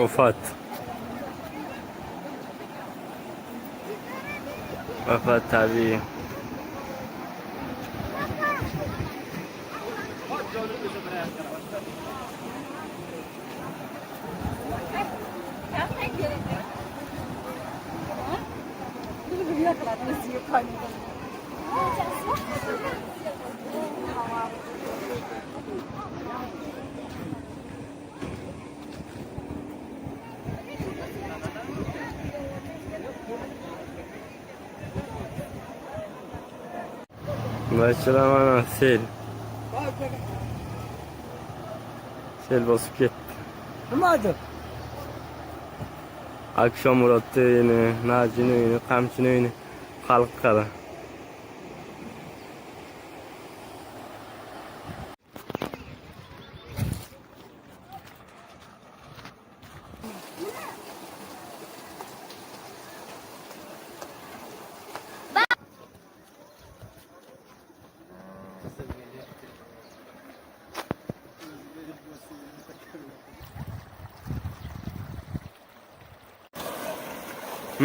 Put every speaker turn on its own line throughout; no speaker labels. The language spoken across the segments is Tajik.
Офат. Офат табиӣ. Бачаlar, mana sel. Sel bosib ketdi.
Nimadir?
Akşam Murodni uyini, Najini uyini, Qamchini uyini xalq qara.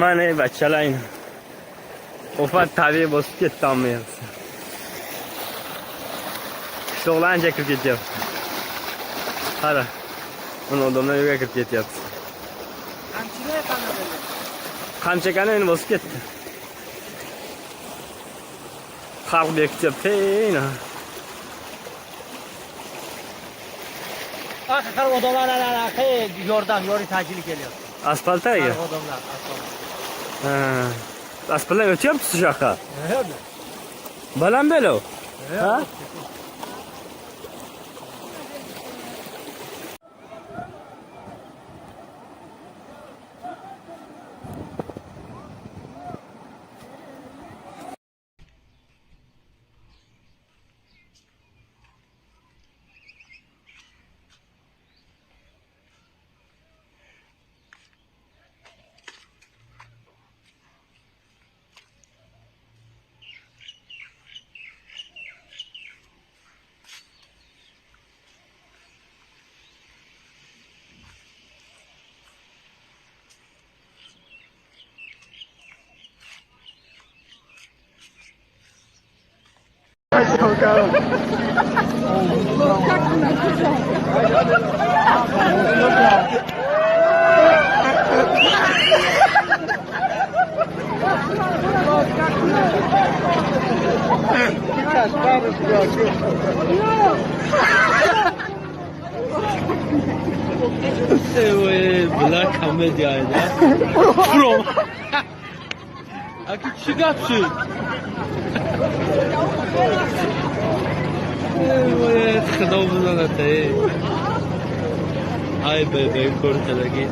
Mana, ey bachalar, ofat tabiiy bosib ketdi hamma yoqni. Qishloqlar ancha kirib ketyapti. Qara. Uni odamlar uyga kirib ketyapti.
Qamchilar qanaqa?
Qamchi akani uyini bosib ketdi. Xalq bekityapti. Ey,
Arka kar odamlar arka yordam yori tacili geliyor.
Asfaltga.
Kar odamlar asfalt.
Ha. Asfaltdan o'tyapti shu yoqqa.
Evet.
Baland belo. Ha?
Black comedy ayda. From. Aki чӣ гап шуд? Худо бизанад, эй. Ай бе кор кардагӣ.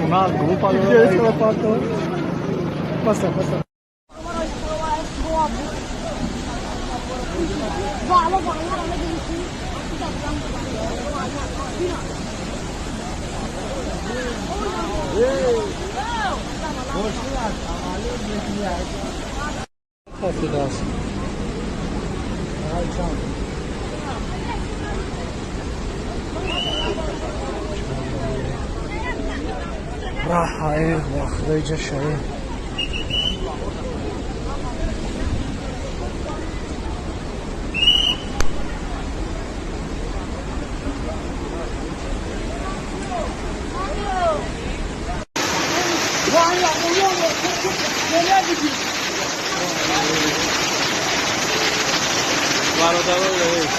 Una grupa. Pasa, pasa.
Раҳае ва худои ҷашае.
Бародарон.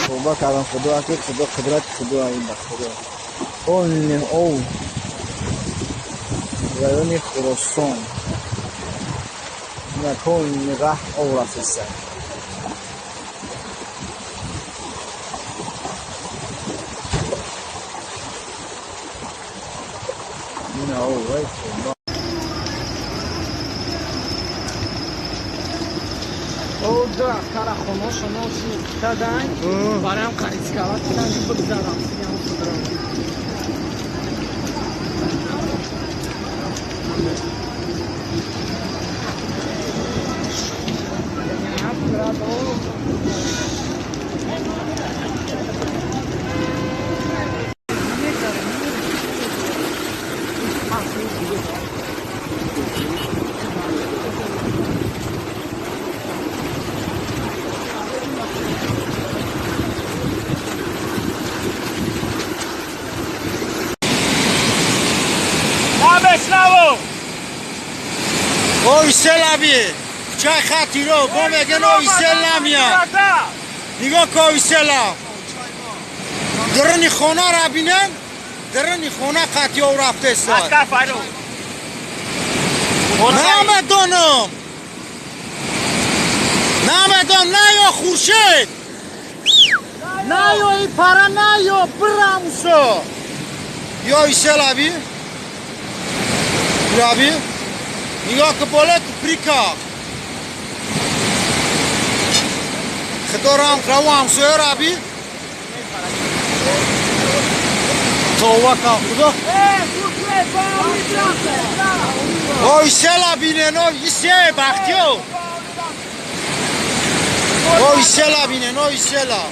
Тавба кардам, худо ки худо қудрати худо ин ба худо он ов райони Хуросон након раҳ ов рафтеста. Ин ов вай.
Ду ҳафтара хонашона кадан бароям рисковать кунам ки бигзарам сиям худро.
اویسل ابی چای خطی رو با میگن اویسل نمیاد نگاه که اویسل درنی خونه را بینن درنی خونه قطعی او رفته است. نمیدونم نمیدونم نه یا خورشید نه یا ای پره نه یا براموسا یا ایسل ابی رابی نگاه که بالا پریکا خدا رام رو همسایه رابی توبه کن خدا اوی سلا بینه نو ایسه بختیو اوی سلا بینه نو ایسلا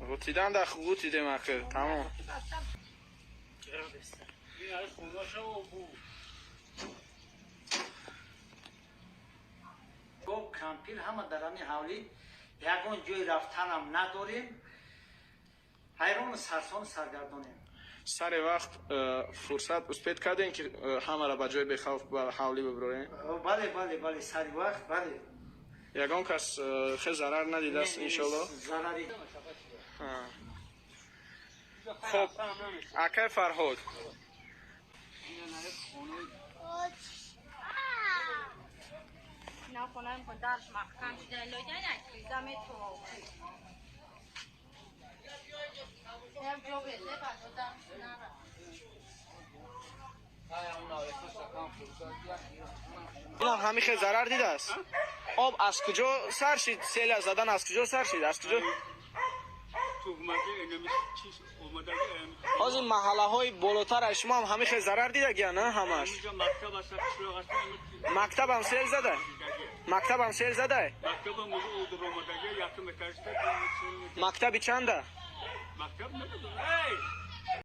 غوتیدن در غوتیدیم اخیر تمام.
кампир ҳама дар ҳамин ҳавлӣ ягон ҷои рафтанам надорем, ҳайрону сарсон саргардонем.
Сари вақт фурсат успеть кардем ки ҳамаро ба ҷои бехавф ба ҳавлӣ бибурем?
Бале, бале, бале, сари вақт, бале.
Ягон кас хел зарар надидааст иншоалло?
Зарари.
Хоб, акай Фарҳод. ҳамин хел зарар дидааст? Об аз куҷо сар шид? Сел задан аз куҷо сар шид? Аз куҷо? Ҳозир маҳаллаҳои болотар аз шумо ҳам ҳамин хел зарар дидагия, на ҳамаш? Мактабам сел зада? Мактабам сел зада? Мактаби чанда?